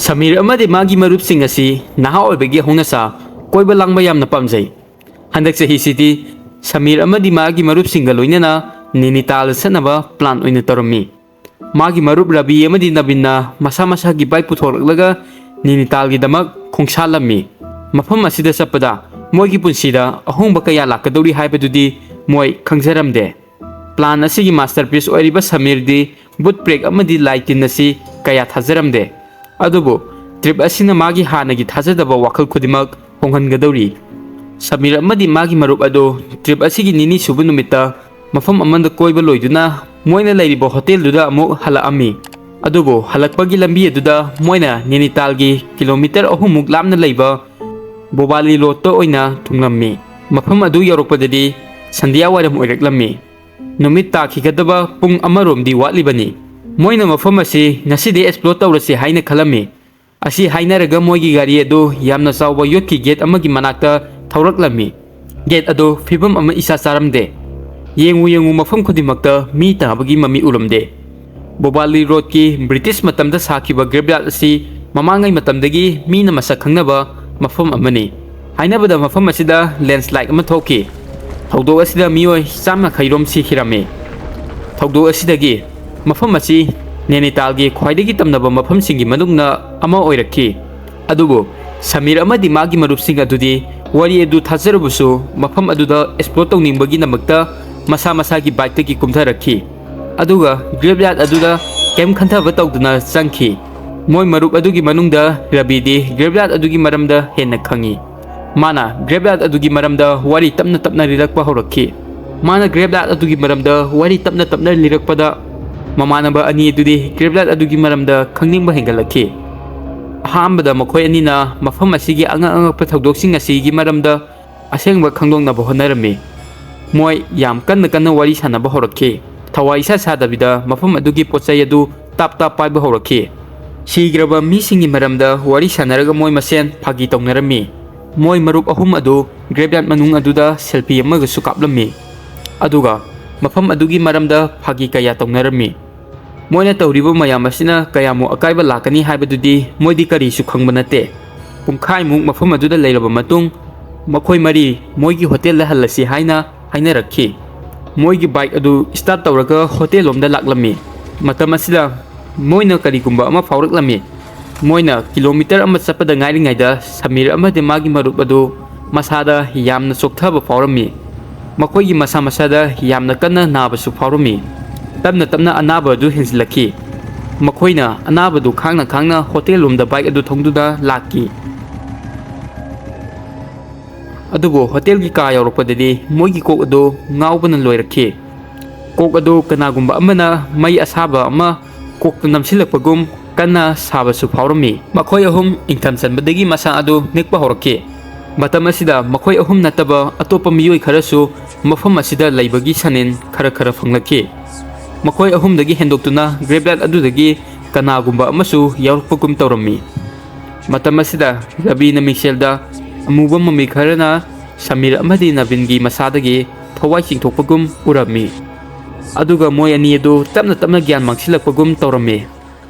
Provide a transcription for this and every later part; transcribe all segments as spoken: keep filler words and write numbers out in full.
ꯁꯃꯤꯔ ꯑꯃꯗꯤ ꯃꯥꯒꯤ ꯃꯔꯨꯞꯁꯤꯡ ꯑꯁꯤ ꯅꯍꯥ ꯑꯣꯏꯕꯒꯤ ꯍꯧꯅꯁꯥ ꯀꯣꯏꯕ ꯂꯥꯡꯕ ꯌꯥꯝꯅ ꯄꯥꯝꯖꯩ꯫ ꯍꯟꯗꯛ ꯆꯍꯤꯁꯤꯗꯤ ꯁꯃꯤꯔ ꯑꯃꯗꯤ ꯃꯥꯒꯤ ꯃꯔꯨꯞꯁꯤꯡꯒ ꯂꯣꯏꯅꯅ ꯅꯦꯅꯤꯇꯥꯜꯗ ꯆꯠꯅꯕ ꯄ꯭ꯂꯥꯟ ꯑꯣꯏꯅ ꯇꯧꯔꯝꯃꯤ꯫ ꯃꯥꯒꯤ ꯃꯔꯨꯞ ꯔꯕꯤ ꯑꯃꯗꯤ ꯅꯕꯤꯟꯅ ꯃꯁꯥ ꯃꯁꯥꯒꯤ ꯕꯥꯏꯛ ꯄꯨꯊꯣꯔꯛꯂꯒ ꯅꯦꯅꯤꯇꯥꯜꯒꯤꯗꯃꯛ ꯈꯣꯡꯁꯥꯜꯂꯝꯃꯤ꯫ ꯃꯐꯝ ꯑꯁꯤꯗ ꯆꯠꯄꯗ ꯃꯣꯏꯒꯤ ꯄꯨꯟꯁꯤꯗ ꯑꯍꯣꯡꯕ ꯀꯌꯥ ꯂꯥꯛꯀꯗꯧꯔꯤ ꯍꯥꯏꯕꯗꯨꯗꯤ ꯃꯣꯏ ꯈꯪꯖꯔꯝꯗꯦ꯫ ꯄ꯭ꯂꯥꯟ ꯑꯁꯤꯒꯤ ꯃꯥꯁꯇꯔꯄꯤꯁ ꯑꯣꯏꯔꯤꯕ ꯁꯃꯤꯔꯗꯤ ꯕꯨꯠ ꯄ꯭ꯔꯦꯛ ꯑꯃꯗꯤ ꯂꯥꯏ ꯇꯤꯟ ꯑꯁꯤ ꯀꯌꯥ ꯊꯥꯖꯔꯝꯗꯦ꯫ ꯑꯗꯨꯕꯨ ꯇ꯭ꯔꯤꯞ ꯑꯁꯤꯅ ꯃꯥꯒꯤ ꯍꯥꯟꯅꯒꯤ ꯊꯥꯖꯗꯕ ꯋꯥꯈꯜ ꯈꯨꯗꯤꯡꯃꯛ ꯍꯣꯡꯍꯟꯒꯗꯧꯔꯤ꯫ ꯁꯃꯤꯔ ꯑꯃꯗꯤ ꯃꯥꯒꯤ ꯃꯔꯨꯞ ꯑꯗꯨ ꯇ꯭ꯔꯤꯞ ꯑꯁꯤꯒꯤ ꯅꯤꯅꯤ ꯁꯨꯕ ꯅꯨꯃꯤꯠꯇ ꯃꯐꯝ ꯑꯃꯗ ꯀꯣꯏꯕ ꯂꯣꯏꯗꯨꯅ ꯃꯣꯏꯅ ꯂꯩꯔꯤꯕ ꯍꯣꯇꯦꯜꯗꯨꯗ ꯑꯃꯨꯛ ꯍꯜꯂꯛꯑꯝꯃꯤ꯫ ꯑꯗꯨꯕꯨ ꯍꯜꯂꯛꯄꯒꯤ ꯂꯝꯕꯤ ꯑꯗꯨꯗ ꯃꯣꯏꯅ ꯅꯦꯅꯤꯇꯥꯜꯒꯤ ꯀꯤꯂꯣꯃꯤꯇꯔ ꯑꯍꯨꯝꯃꯨꯛ ꯂꯥꯞꯅ ꯂꯩꯕ ꯕꯣꯕꯥꯂꯤ ꯔꯣꯗꯇ ꯑꯣꯏꯅ ꯊꯨꯡꯂꯝꯃꯤ꯫ ꯃꯐꯝ ꯑꯗꯨ ꯌꯧꯔꯛꯄꯗꯗꯤ ꯁꯟꯙ꯭ꯌꯥ ꯋꯥꯏꯔꯝ ꯑꯣꯏꯔꯛꯂꯝꯃꯤ꯫ ꯅꯨꯃꯤꯠ ꯇꯥꯈꯤꯒꯗꯕ ꯄꯨꯡ ꯑꯃꯔꯣꯝꯗꯤ ꯋꯥꯠꯂꯤꯕꯅꯤ꯫ ꯃꯣꯏꯅ ꯃꯐꯝ ꯑꯁꯤ ꯉꯁꯤꯗꯤ ꯑꯦꯛꯁꯄ꯭ꯂꯣꯔ ꯇꯧꯔꯁꯤ ꯍꯥꯏꯅ ꯈꯜꯂꯝꯃꯤ꯫ ꯑꯁꯤ ꯍꯥꯏꯅꯔꯒ ꯃꯣꯏꯒꯤ ꯒꯥꯔꯤ ꯑꯗꯨ ꯌꯥꯝꯅ ꯆꯥꯎꯕ ꯌꯣꯠꯀꯤ ꯒꯦꯠ ꯑꯃꯒꯤ ꯃꯅꯥꯛꯇ ꯊꯧꯔꯛꯂꯝꯃꯤ꯫ ꯒꯦꯠ ꯑꯗꯨ ꯐꯤꯕꯝ ꯑꯃ ꯏꯆꯥ ꯆꯥꯔꯝꯗꯦ꯫ ꯌꯦꯡꯉꯨ ꯌꯦꯡꯉꯨ, ꯃꯐꯝ ꯈꯨꯗꯤꯡꯃꯛꯇ ꯃꯤ ꯇꯥꯕꯒꯤ ꯃꯃꯤ ꯎꯔꯝꯗꯦ꯫ ꯕꯣꯕꯥꯂꯤ ꯔꯣꯗꯀꯤ ꯕ꯭ꯔꯤꯇꯤꯁ ꯃꯇꯝꯗ ꯁꯥꯈꯤꯕ ꯒ꯭ꯔꯦꯞꯌꯥꯔꯗ ꯑꯁꯤ ꯃꯃꯥꯡꯉꯩ ꯃꯇꯝꯗꯒꯤ ꯃꯤꯅ ꯃꯁꯛ ꯈꯪꯅꯕ ꯃꯐꯝ ꯑꯃꯅꯤ꯫ ꯍꯥꯏꯅꯕꯗ ꯃꯐꯝ ꯑꯁꯤꯗ ꯂꯦꯟꯁꯂꯥꯏꯗ ꯑꯃ ꯊꯣꯛꯈꯤ꯫ ꯊꯧꯗꯣꯛ ꯑꯁꯤꯗ ꯃꯤꯑꯣꯏ ꯆꯥꯝ ꯌꯥꯡꯈꯩ ꯔꯣꯝ ꯁꯤꯈꯤꯔꯝꯃꯤ꯫ ꯊꯧꯗꯣꯛ ꯑꯁꯤꯗꯒꯤ ꯃꯐꯝ ꯑꯁꯤ ꯅꯦꯅꯤꯇꯥꯜꯒꯤ ꯈ꯭ꯋꯥꯏꯗꯒꯤ ꯇꯝꯅꯕ ꯃꯐꯝꯁꯤꯡꯒꯤ ꯃꯅꯨꯡꯗ ꯑꯃ ꯑꯣꯏꯔꯛꯈꯤ꯫ ꯑꯗꯨꯕꯨ ꯁꯃꯤꯔ ꯑꯃꯗꯤ ꯃꯥꯒꯤ ꯃꯔꯨꯞꯁꯤꯡ ꯑꯗꯨꯗꯤ ꯋꯥꯔꯤ ꯑꯗꯨ ꯊꯥꯖꯔꯕꯁꯨ ꯃꯐꯝ ꯑꯗꯨꯗ ꯑꯦꯛꯁꯄ꯭ꯂꯣꯔ ꯇꯧꯅꯤꯡꯕꯒꯤꯗꯃꯛꯇ ꯃꯁꯥ ꯃꯁꯥꯒꯤ ꯕꯥꯏꯛꯇꯒꯤ ꯀꯨꯝꯊꯔꯛꯈꯤ꯫ ꯑꯗꯨꯒ ꯒ꯭ꯔꯦꯞꯌꯥꯔꯗ ꯑꯗꯨꯗ ꯀꯩꯝ ꯈꯟꯊꯕ ꯇꯧꯗꯅ ꯆꯪꯈꯤ꯫ ꯃꯣꯏ ꯃꯔꯨꯞ ꯑꯗꯨꯒꯤ ꯃꯅꯨꯡꯗ ꯔꯕꯤꯗꯤ ꯒ꯭ꯔꯦꯞꯌꯥꯔꯗ ꯑꯗꯨꯒꯤ ꯃꯔꯝꯗ ꯍꯦꯟꯅ ꯈꯪꯏ꯫ ꯃꯥꯅ ꯒ꯭ꯔꯦꯞꯌꯥꯔꯗ ꯑꯗꯨꯒꯤ ꯃꯔꯝꯗ ꯋꯥꯔꯤ ꯇꯞꯅ ꯇꯞꯅ ꯂꯤꯔꯛꯄ ꯍꯧꯔꯛꯈꯤ꯫ ꯃꯥꯅ ꯒ꯭ꯔꯦꯞꯌꯥꯔꯗ ꯑꯗꯨꯒꯤ ꯃꯔꯝꯗ ꯋꯥꯔꯤ ꯇꯞꯅ ꯇꯞꯅ ꯂꯤꯔꯛꯄꯗ ꯃꯃꯥꯟꯅꯕ ꯑꯅꯤ ꯑꯗꯨꯗꯤ ꯒ꯭ꯔꯦꯞꯌꯥꯔꯗ ꯑꯗꯨꯒꯤ ꯃꯔꯝꯗ ꯈꯪꯅꯤꯡꯕ ꯍꯦꯟꯒꯠꯂꯛꯈꯤ꯫ ꯑꯍꯥꯟꯕꯗ ꯃꯈꯣꯏ ꯑꯅꯤꯅ ꯃꯐꯝ ꯑꯁꯤꯒꯤ ꯑꯉꯛ ꯑꯉꯛꯄ ꯊꯧꯗꯣꯛꯁꯤꯡ ꯑꯁꯤꯒꯤ ꯃꯔꯝꯗ ꯑꯁꯦꯡꯕ ꯈꯪꯗꯣꯛꯅꯕ ꯍꯣꯠꯅꯔꯝꯃꯤ꯫ ꯃꯣꯏ ꯌꯥꯝ ꯀꯟꯅ ꯀꯟꯅ ꯋꯥꯔꯤ ꯁꯥꯟꯅꯕ ꯍꯧꯔꯛꯈꯤ꯫ ꯊꯋꯥꯏ ꯏꯁꯥ ꯁꯥꯗꯕꯤꯗ ꯃꯐꯝ ꯑꯗꯨꯒꯤ ꯄꯣꯠ ꯆꯩ ꯑꯗꯨ ꯇꯥꯞ ꯇꯥꯞ ꯄꯥꯏꯕ ꯍꯧꯔꯛꯈꯤ꯫ ꯁꯤꯈ꯭ꯔꯕ ꯃꯤꯁꯤꯡꯒꯤ ꯃꯔꯝꯗ ꯋꯥꯔꯤ ꯁꯥꯟꯅꯔꯒ ꯃꯣꯏ ꯃꯁꯦꯟ ꯐꯥꯒꯤ ꯇꯧꯅꯔꯝꯃꯤ꯫ ꯃꯣꯏ ꯃꯔꯨꯞ ꯑꯍꯨꯝ ꯑꯗꯨ ꯒ꯭ꯔꯦꯞꯌꯥꯔꯗ ꯃꯅꯨꯡ ꯑꯗꯨꯗ ꯁꯦꯜꯐꯤ ꯑꯃꯒꯁꯨ ꯀꯥꯞꯂꯝꯃꯤ꯫ ꯑꯗꯨꯒ ꯃꯐꯝ ꯑꯗꯨꯒꯤ ꯃꯔꯝꯗ ꯐꯥꯒꯤ ꯀꯌꯥ ꯇꯧꯅꯔꯝꯃꯤ꯫ ꯃꯣꯏꯅ ꯇꯧꯔꯤꯕ ꯃꯌꯥꯝ ꯑꯁꯤꯅ ꯀꯌꯥꯃꯨꯛ ꯑꯀꯥꯏꯕ ꯂꯥꯛꯀꯅꯤ ꯍꯥꯏꯕꯗꯨꯗꯤ ꯃꯣꯏꯗꯤ ꯀꯔꯤꯁꯨ ꯈꯪꯕ ꯅꯠꯇꯦ꯫ ꯄꯨꯡꯈꯥꯏꯃꯨꯛ ꯃꯐꯝ ꯑꯗꯨꯗ ꯂꯩꯔꯕ ꯃꯇꯨꯡ, ꯃꯈꯣꯏ ꯃꯔꯤ ꯃꯣꯏꯒꯤ ꯍꯣꯇꯦꯜꯗ ꯍꯜꯂꯁꯤ ꯍꯥꯏꯅ ꯍꯥꯏꯅꯔꯛꯈꯤ꯫ ꯃꯣꯏꯒꯤ ꯕꯥꯏꯛ ꯑꯗꯨ ꯁ꯭ꯇꯥꯔꯠ ꯇꯧꯔꯒ ꯍꯣꯇꯦꯜ ꯂꯣꯝꯗ ꯂꯥꯛꯂꯝꯃꯤ꯫ ꯃꯇꯝ ꯑꯁꯤꯗ ꯃꯣꯏꯅ ꯀꯔꯤꯒꯨꯝꯕ ꯑꯃ ꯐꯥꯎꯔꯛꯂꯝꯃꯤ꯫ ꯃꯣꯏꯅ ꯀꯤꯂꯣꯃꯤꯇꯔ ꯑꯃ ꯆꯠꯄꯗ ꯉꯥꯏꯔꯤꯉꯩꯗ ꯁꯃꯤꯔ ꯑꯃꯗꯤ ꯃꯥꯒꯤ ꯃꯔꯨꯞ ꯑꯗꯨ ꯃꯁꯥꯗ ꯌꯥꯝꯅ ꯆꯣꯛꯊꯕ ꯐꯥꯎꯔꯝꯃꯤ꯫ ꯃꯈꯣꯏꯒꯤ ꯃꯁꯥ ꯃꯁꯥꯗ ꯌꯥꯝꯅ ꯀꯟꯅ ꯅꯥꯕꯁꯨ ꯐꯥꯎꯔꯝꯃꯤ꯫ ꯇꯞꯅ ꯇꯞꯅ ꯑꯅꯥꯕ ꯑꯗꯨ ꯍꯦꯟꯖꯤꯜꯂꯛꯈꯤ꯫ ꯃꯈꯣꯏꯅ ꯑꯅꯥꯕꯗꯨ ꯈꯥꯡꯅ ꯈꯥꯡꯅ ꯍꯣꯇꯦꯜ ꯂꯣꯝꯗ ꯕꯥꯏꯛ ꯑꯗꯨ ꯊꯧꯗꯨꯅ ꯂꯥꯛꯈꯤ꯫ ꯑꯗꯨꯕꯨ ꯍꯣꯇꯦꯜꯒꯤ ꯀꯥ ꯌꯧꯔꯛꯄꯗꯗꯤ ꯃꯣꯏꯒꯤ ꯀꯣꯛ ꯑꯗꯨ ꯉꯥꯎꯕꯅ ꯂꯣꯏꯔꯛꯈꯤ꯫ ꯀꯣꯛ ꯑꯗꯨ ꯀꯅꯥꯒꯨꯝꯕ ꯑꯃꯅ ꯃꯩ ꯑꯁꯥꯕ ꯑꯃ ꯀꯣꯛꯇ ꯅꯝꯁꯤꯜꯂꯛꯄꯒꯨꯝ ꯀꯟꯅ ꯁꯥꯕꯁꯨ ꯐꯥꯎꯔꯝꯃꯤ꯫ ꯃꯈꯣꯏ ꯑꯍꯨꯝ ꯏꯪꯊꯝ ꯆꯟꯕꯗꯒꯤ ꯃꯁꯥ ꯑꯗꯨ ꯅꯤꯛꯄ ꯍꯧꯔꯛꯈꯤ꯫ ꯃꯇꯝ ꯑꯁꯤꯗ ꯃꯈꯣꯏ ꯑꯍꯨꯝ ꯅꯠꯇꯕ ꯑꯇꯣꯞꯄ ꯃꯤꯑꯣꯏ ꯈꯔꯁꯨ ꯃꯐꯝ ꯑꯁꯤꯗ ꯂꯩꯕꯒꯤ ꯁꯅꯤꯟ ꯈꯔ ꯈꯔ ꯐꯪꯂꯛꯈꯤ꯫ ꯃꯈꯣꯏ ꯑꯍꯨꯝꯗꯒꯤ ꯍꯦꯟꯗꯣꯛꯇꯨꯅ ꯒ꯭ꯔꯦꯞꯌꯥꯔꯗ ꯑꯗꯨꯗꯒꯤ ꯀꯅꯥꯒꯨꯝꯕ ꯑꯃꯁꯨ ꯌꯥꯎꯔꯛꯄꯒꯨꯝ ꯇꯧꯔꯝꯃꯤ꯫ ꯃꯇꯝ ꯑꯁꯤꯗ ꯔꯕꯤꯅ ꯃꯤꯡꯁꯦꯜꯗ ꯑꯃꯨꯕ ꯃꯃꯤ ꯈꯔꯅ ꯁꯃꯤꯔ ꯑꯃꯗꯤ ꯅꯕꯤꯟꯒꯤ ꯃꯁꯥꯗꯒꯤ ꯊꯋꯥꯏ ꯆꯤꯡꯊꯣꯛꯄꯒꯨꯝ ꯎꯔꯝꯃꯤ꯫ ꯑꯗꯨꯒ ꯃꯣꯏ ꯑꯅꯤ ꯑꯗꯨ ꯇꯞꯅ ꯇꯞꯅ ꯒ꯭ꯌꯥꯟ ꯃꯥꯡꯁꯤꯜꯂꯛꯄꯒꯨꯝ ꯇꯧꯔꯝꯃꯤ꯫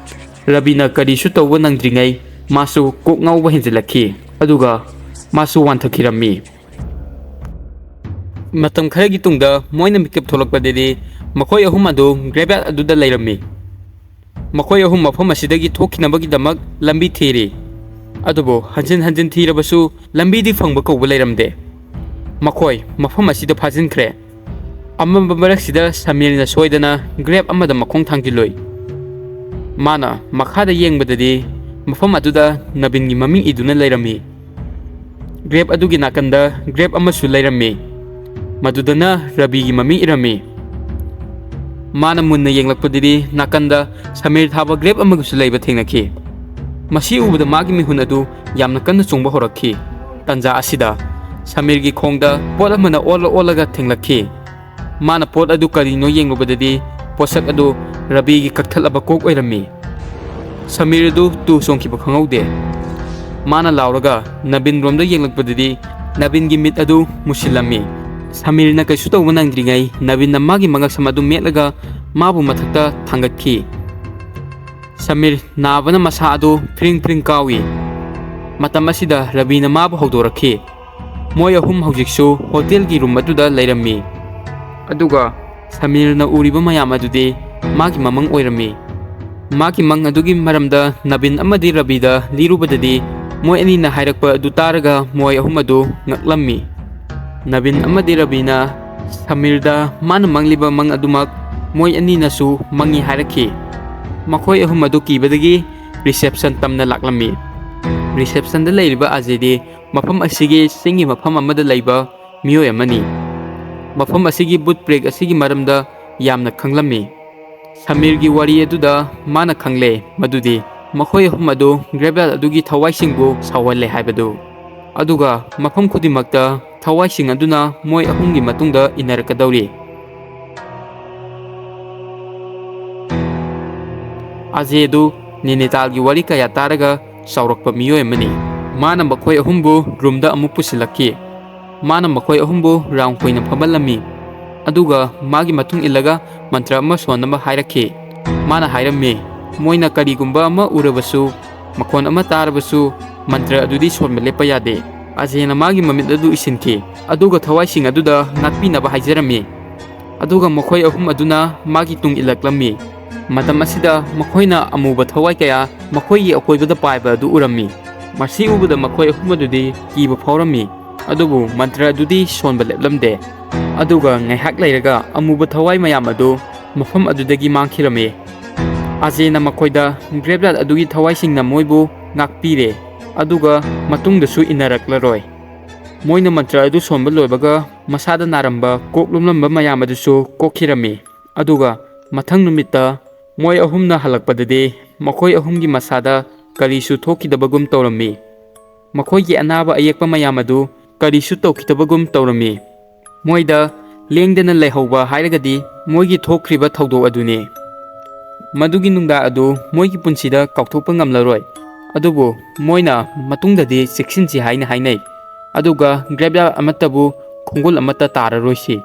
ꯔꯕꯤꯅ ꯀꯔꯤꯁꯨ ꯇꯧꯕ ꯅꯪꯗ꯭ꯔꯤꯉꯩ ꯃꯥꯁꯨ ꯀꯣꯛ ꯉꯥꯎꯕ ꯍꯦꯟꯖꯤꯜꯂꯛꯈꯤ꯫ ꯑꯗꯨꯒ ꯃꯥꯁꯨ ꯋꯥꯟꯊꯈꯤꯔꯝꯃꯤ꯫ ꯃꯇꯝ ꯈꯔꯒꯤ ꯇꯨꯡꯗ ꯃꯣꯏꯅ ꯃꯤꯀꯞ ꯊꯣꯛꯂꯛꯄꯗꯗꯤ ꯃꯈꯣꯏ ꯑꯍꯨꯝ ꯑꯗꯨ ꯒ꯭ꯔꯦꯞꯌꯥꯔꯗ ꯑꯗꯨꯗ ꯂꯩꯔꯝꯃꯤ꯫ ꯃꯈꯣꯏ ꯑꯍꯨꯝ ꯃꯐꯝ ꯑꯁꯤꯗꯒꯤ ꯊꯣꯛꯈꯤꯅꯕꯒꯤꯗꯃꯛ ꯂꯝꯕꯤ ꯊꯤꯔꯤ꯫ ꯑꯗꯨꯕꯨ ꯍꯟꯖꯤꯟ ꯍꯟꯖꯤꯟ ꯊꯤꯔꯕꯁꯨ ꯂꯝꯕꯤꯗꯤ ꯐꯪꯕ ꯀꯧꯕ ꯂꯩꯔꯝꯗꯦ꯫ ꯃꯈꯣꯏ ꯃꯐꯝ ꯑꯁꯤꯗ ꯐꯥꯖꯤꯟꯈ꯭ꯔꯦ꯫ ꯑꯃꯝꯕ ꯃꯔꯛꯁꯤꯗ ꯁꯃꯤꯔꯅ ꯁꯣꯏꯗꯅ ꯒ꯭ꯔꯦꯞ ꯑꯃꯗ ꯃꯈꯣꯡ ꯊꯥꯡꯖꯤꯜꯂꯨꯏ꯫ ꯃꯥꯅ ꯃꯈꯥꯗ ꯌꯦꯡꯕꯗꯗꯤ ꯃꯐꯝ ꯑꯗꯨꯗ ꯅꯕꯤꯟꯒꯤ ꯃꯃꯤꯡ ꯏꯗꯨꯅ ꯂꯩꯔꯝꯃꯤ꯫ ꯒ꯭ꯔꯦꯞ ꯑꯗꯨꯒꯤ ꯅꯥꯀꯟꯗ ꯒ꯭ꯔꯦꯞ ꯑꯃꯁꯨ ꯂꯩꯔꯝꯃꯤ꯫ ꯃꯗꯨꯗꯅ ꯔꯕꯤꯒꯤ ꯃꯃꯤꯡ ꯏꯔꯝꯃꯤ꯫ ꯃꯥꯅ ꯃꯨꯟꯅ ꯌꯦꯡꯂꯛꯄꯗꯗꯤ ꯅꯥꯀꯟꯗ ꯁꯃꯤꯔ ꯊꯥꯕ ꯒ꯭ꯔꯦꯞ ꯑꯃꯒꯁꯨ ꯂꯩꯕ ꯊꯦꯡꯅꯈꯤ꯫ ꯃꯁꯤ ꯎꯕꯗ ꯃꯥꯒꯤ ꯃꯤꯍꯨꯟ ꯑꯗꯨ ꯌꯥꯝꯅ ꯀꯟꯅ ꯆꯣꯡꯕ ꯍꯧꯔꯛꯈꯤ꯫ ꯇꯟꯖꯥ ꯑꯁꯤꯗ ꯁꯃꯤꯔꯒꯤ ꯈꯣꯡꯗ ꯄꯣꯠ ꯑꯃꯅ ꯑꯣꯜꯂ ꯑꯣꯜꯂꯒ ꯊꯦꯡꯂꯛꯈꯤ꯫ ꯃꯥꯅ ꯄꯣꯠ ꯑꯗꯨ ꯀꯔꯤꯅꯣ ꯌꯦꯡꯂꯨꯕꯗꯗꯤ ꯄꯣꯠꯁꯛ ꯑꯗꯨ ꯔꯕꯤꯒꯤ ꯀꯛꯊꯠꯂꯕ ꯀꯣꯛ ꯑꯣꯏꯔꯝꯃꯤ꯫ ꯁꯃꯤꯔ ꯑꯗꯨ ꯇꯨ ꯆꯣꯡꯈꯤꯕ ꯈꯪꯍꯧꯗꯦ꯫ ꯃꯥꯅ ꯂꯥꯎꯔꯒ ꯅꯕꯤꯟ ꯔꯣꯝꯗ ꯌꯦꯡꯂꯛꯄꯗꯗꯤ ꯅꯕꯤꯟꯒꯤ ꯃꯤꯠ ꯑꯗꯨ ꯃꯨꯁꯤꯜꯂꯝꯃꯤ꯫ ꯁꯃꯤꯔꯅ ꯀꯩꯁꯨ ꯇꯧꯕ ꯅꯪꯗ꯭ꯔꯤꯉꯩ ꯅꯕꯤꯟꯅ ꯃꯥꯒꯤ ꯃꯉꯛꯁꯝ ꯑꯗꯨ ꯃꯦꯠꯂꯒ ꯃꯥꯕꯨ ꯃꯊꯛꯇ ꯊꯥꯡꯒꯠꯈꯤ꯫ ꯁꯃꯤꯔ ꯅꯥꯕꯅ ꯃꯁꯥ ꯑꯗꯨ ꯐ꯭ꯔꯤꯡ ꯐ꯭ꯔꯤꯡ ꯀꯥꯎꯏ꯫ ꯃꯇꯝ ꯑꯁꯤꯗ ꯔꯕꯤꯅ ꯃꯥꯕꯨ ꯍꯧꯗꯣꯔꯛꯈꯤ꯫ ꯃꯣꯏ ꯑꯍꯨꯝ ꯍꯧꯖꯤꯛꯁꯨ ꯍꯣꯇꯦꯜꯒꯤ ꯔꯨꯝ ꯑꯗꯨꯗ ꯂꯩꯔꯝꯃꯤ꯫ ꯑꯗꯨꯒ ꯁꯃꯤꯔꯅ ꯎꯔꯤꯕ ꯃꯌꯥꯝ ꯑꯗꯨꯗꯤ ꯃꯥꯒꯤ ꯃꯃꯪ ꯑꯣꯏꯔꯝꯃꯤ꯫ ꯃꯥꯒꯤ ꯃꯪ ꯑꯗꯨꯒꯤ ꯃꯔꯝꯗ ꯅꯕꯤꯟ ꯑꯃꯗꯤ ꯔꯕꯤꯗ ꯂꯤꯔꯨꯕꯗꯗꯤ ꯃꯣꯏ ꯑꯅꯤꯅ ꯍꯥꯏꯔꯛꯄ ꯑꯗꯨ ꯇꯥꯔꯒ ꯃꯣꯏ ꯑꯍꯨꯝ ꯑꯗꯨ ꯉꯛꯂꯝꯃꯤ꯫ ꯅꯕꯤꯟ ꯑꯃꯗꯤ ꯔꯕꯤꯅ ꯁꯃꯤꯔꯗ ꯃꯥꯅ ꯃꯪꯂꯤꯕ ꯃꯪ ꯑꯗꯨꯃꯛ ꯃꯣꯏ ꯑꯅꯤꯅꯁꯨ ꯃꯪꯉꯤ ꯍꯥꯏꯔꯛꯈꯤ꯫ ꯃꯈꯣꯏ ꯑꯍꯨꯝ ꯑꯗꯨ ꯀꯤꯕꯗꯒꯤ ꯔꯤꯁꯦꯞꯁꯟ ꯇꯝꯅ ꯂꯥꯛꯂꯝꯃꯤ꯫ ꯔꯤꯁꯦꯞꯁꯟꯗ ꯂꯩꯔꯤꯕ ꯑꯖꯦꯗꯤ ꯃꯐꯝ ꯑꯁꯤꯒꯤ ꯆꯤꯡꯒꯤ ꯃꯐꯝ ꯑꯃꯗ ꯂꯩꯕ ꯃꯤꯑꯣꯏ ꯑꯃꯅꯤ꯫ ꯃꯐꯝ ꯑꯁꯤꯒꯤ ꯕꯨꯠ ꯄ꯭ꯔꯦꯛ ꯑꯁꯤꯒꯤ ꯃꯔꯝꯗ ꯌꯥꯝꯅ ꯈꯪꯂꯝꯃꯤ꯫ ꯁꯃꯤꯔꯒꯤ ꯋꯥꯔꯤ ꯑꯗꯨꯗ ꯃꯥꯅ ꯈꯪꯂꯦ ꯃꯗꯨꯗꯤ ꯃꯈꯣꯏ ꯑꯍꯨꯝ ꯑꯗꯨ ꯒ꯭ꯔꯦꯞꯌꯥꯔꯗ ꯑꯗꯨꯒꯤ ꯊꯋꯥꯏꯁꯤꯡꯕꯨ ꯁꯥꯎꯍꯜꯂꯦ ꯍꯥꯏꯕꯗꯨ꯫ ꯑꯗꯨꯒ ꯃꯐꯝ ꯈꯨꯗꯤꯡꯃꯛꯇ ꯊꯋꯥꯏꯁꯤꯡ ꯑꯗꯨꯅ ꯃꯣꯏ ꯑꯍꯨꯝꯒꯤ ꯃꯇꯨꯡꯗ ꯏꯟꯅꯔꯛꯀꯗꯧꯔꯤ꯫ ꯑꯖꯦ ꯑꯗꯨ ꯅꯤꯅꯤꯇꯥꯜꯒꯤ ꯋꯥꯔꯤ ꯀꯌꯥ ꯇꯥꯔꯒ ꯆꯥꯎꯔꯛꯄ ꯃꯤꯑꯣꯏ ꯑꯃꯅꯤ꯫ ꯃꯥꯅ ꯃꯈꯣꯏ ꯑꯍꯨꯝꯕꯨ ꯔꯨꯝꯗ ꯑꯃꯨꯛ ꯄꯨꯁꯤꯜꯂꯛꯈꯤ꯫ ꯃꯥꯅ ꯃꯈꯣꯏ ꯑꯍꯨꯝꯕꯨ ꯔꯥꯎꯟ ꯀꯣꯏꯅ ꯐꯝꯍꯜꯂꯝꯃꯤ꯫ ꯑꯗꯨꯒ ꯃꯥꯒꯤ ꯃꯇꯨꯡ ꯏꯜꯂꯒ ꯃꯟꯇ꯭ꯔ ꯑꯃ ꯁꯣꯟꯅꯕ ꯍꯥꯏꯔꯛꯈꯤ꯫ ꯃꯥꯅ ꯍꯥꯏꯔꯝꯃꯤ, "ꯃꯣꯏꯅ ꯀꯔꯤꯒꯨꯝꯕ ꯑꯃ ꯎꯔꯕꯁꯨ, ꯃꯈꯣꯟ ꯑꯃ ꯇꯥꯔꯕꯁꯨ, ꯃꯟꯇ꯭ꯔ ꯑꯗꯨꯗꯤ ꯁꯣꯟꯕ ꯂꯦꯞꯄ ꯌꯥꯗꯦ꯫" ꯑꯖꯦꯅ ꯃꯥꯒꯤ ꯃꯃꯤꯠ ꯑꯗꯨ ꯏꯁꯤꯟꯈꯤ, ꯑꯗꯨꯒ ꯊꯋꯥꯏꯁꯤꯡ ꯑꯗꯨꯗ ꯉꯥꯛꯄꯤꯅꯕ ꯍꯥꯏꯖꯔꯝꯃꯤ꯫ ꯑꯗꯨꯒ ꯃꯈꯣꯏ ꯑꯍꯨꯝ ꯑꯗꯨꯅ ꯃꯥꯒꯤ ꯇꯨꯡ ꯏꯜꯂꯛꯂꯝꯃꯤ꯫ ꯃꯇꯝ ꯑꯁꯤꯗ ꯃꯈꯣꯏꯅ ꯑꯃꯨꯕ ꯊꯋꯥꯏ ꯀꯌꯥ ꯃꯈꯣꯏꯒꯤ ꯑꯀꯣꯏꯕꯗ ꯄꯥꯏꯕ ꯑꯗꯨ ꯎꯔꯝꯃꯤ꯫ ꯃꯁꯤ ꯎꯕꯗ ꯃꯈꯣꯏ ꯑꯍꯨꯝ ꯑꯗꯨꯗꯤ ꯀꯤꯕ ꯐꯥꯎꯔꯝꯃꯤ, ꯑꯗꯨꯕꯨ ꯃꯟꯇ꯭ꯔ ꯑꯗꯨꯗꯤ ꯁꯣꯟꯕ ꯂꯦꯞꯂꯝꯗꯦ꯫ ꯑꯗꯨꯒ ꯉꯥꯏꯍꯥꯛ ꯂꯩꯔꯒ ꯑꯃꯨꯕ ꯊꯋꯥꯏ ꯃꯌꯥꯝ ꯑꯗꯨ ꯃꯐꯝ ꯑꯗꯨꯗꯒꯤ ꯃꯥꯡꯈꯤꯔꯝꯃꯤ꯫ ꯑꯖꯦꯅ ꯃꯈꯣꯏꯗ ꯒ꯭ꯔꯦꯞꯌꯥꯔꯗ ꯑꯗꯨꯒꯤ ꯊꯋꯥꯏꯁꯤꯡꯅ ꯃꯣꯏꯕꯨ ꯉꯥꯛꯄꯤꯔꯦ, ꯑꯗꯨꯒ ꯃꯇꯨꯡꯗꯁꯨ ꯏꯟꯅꯔꯛꯂꯔꯣꯏ꯫ ꯃꯣꯏꯅ ꯃꯟꯇ꯭ꯔ ꯑꯗꯨ ꯁꯣꯟꯕ ꯂꯣꯏꯕꯒ ꯃꯁꯥꯗ ꯅꯥꯔꯝꯕ ꯀꯣꯛ ꯂꯨꯝꯂꯝꯕ ꯃꯌꯥꯝ ꯑꯗꯨꯁꯨ ꯀꯣꯛꯈꯤꯔꯝꯃꯤ꯫ ꯑꯗꯨꯒ ꯃꯊꯪ ꯅꯨꯃꯤꯠꯇ ꯃꯣꯏ ꯑꯍꯨꯝꯅ ꯍꯜꯂꯛꯄꯗꯗꯤ ꯃꯈꯣꯏ ꯑꯍꯨꯝꯒꯤ ꯃꯁꯥꯗ ꯀꯔꯤꯁꯨ ꯊꯣꯛꯈꯤꯗꯕꯒꯨꯝ ꯇꯧꯔꯝꯃꯤ꯫ ꯃꯈꯣꯏꯒꯤ ꯑꯅꯥꯕ ꯑꯌꯦꯛꯄ ꯃꯌꯥꯝ ꯑꯗꯨ ꯀꯔꯤꯁꯨ ꯇꯧꯈꯤꯗꯕꯒꯨꯝ ꯇꯧꯔꯝꯃꯤ꯫ ꯃꯣꯏꯗ ꯂꯦꯡꯗꯅ ꯂꯩꯍꯧꯕ ꯍꯥꯏꯔꯒꯗꯤ ꯃꯣꯏꯒꯤ ꯊꯣꯛꯈ꯭ꯔꯤꯕ ꯊꯧꯗꯣꯛ ꯑꯗꯨꯅꯤ꯫ ꯃꯗꯨꯒꯤ ꯅꯨꯡꯗꯥꯡ ꯑꯗꯨ ꯃꯣꯏꯒꯤ ꯄꯨꯟꯁꯤꯗ ꯀꯥꯎꯊꯣꯛꯄ ꯉꯝꯂꯔꯣꯏ꯫ ꯑꯗꯨꯕꯨ ꯃꯣꯏꯅ ꯃꯇꯨꯡꯗꯗꯤ ꯆꯦꯛꯁꯤꯟꯁꯤ ꯍꯥꯏꯅ ꯍꯥꯏꯅꯩ꯫ ꯑꯗꯨꯒ ꯒ꯭ꯔꯦꯞꯌꯥꯔꯗ ꯑꯃꯠꯇꯕꯨ ꯈꯣꯡꯒꯨꯜ ꯑꯃꯠꯇ ꯇꯥꯔꯔꯣꯏꯁꯤ꯫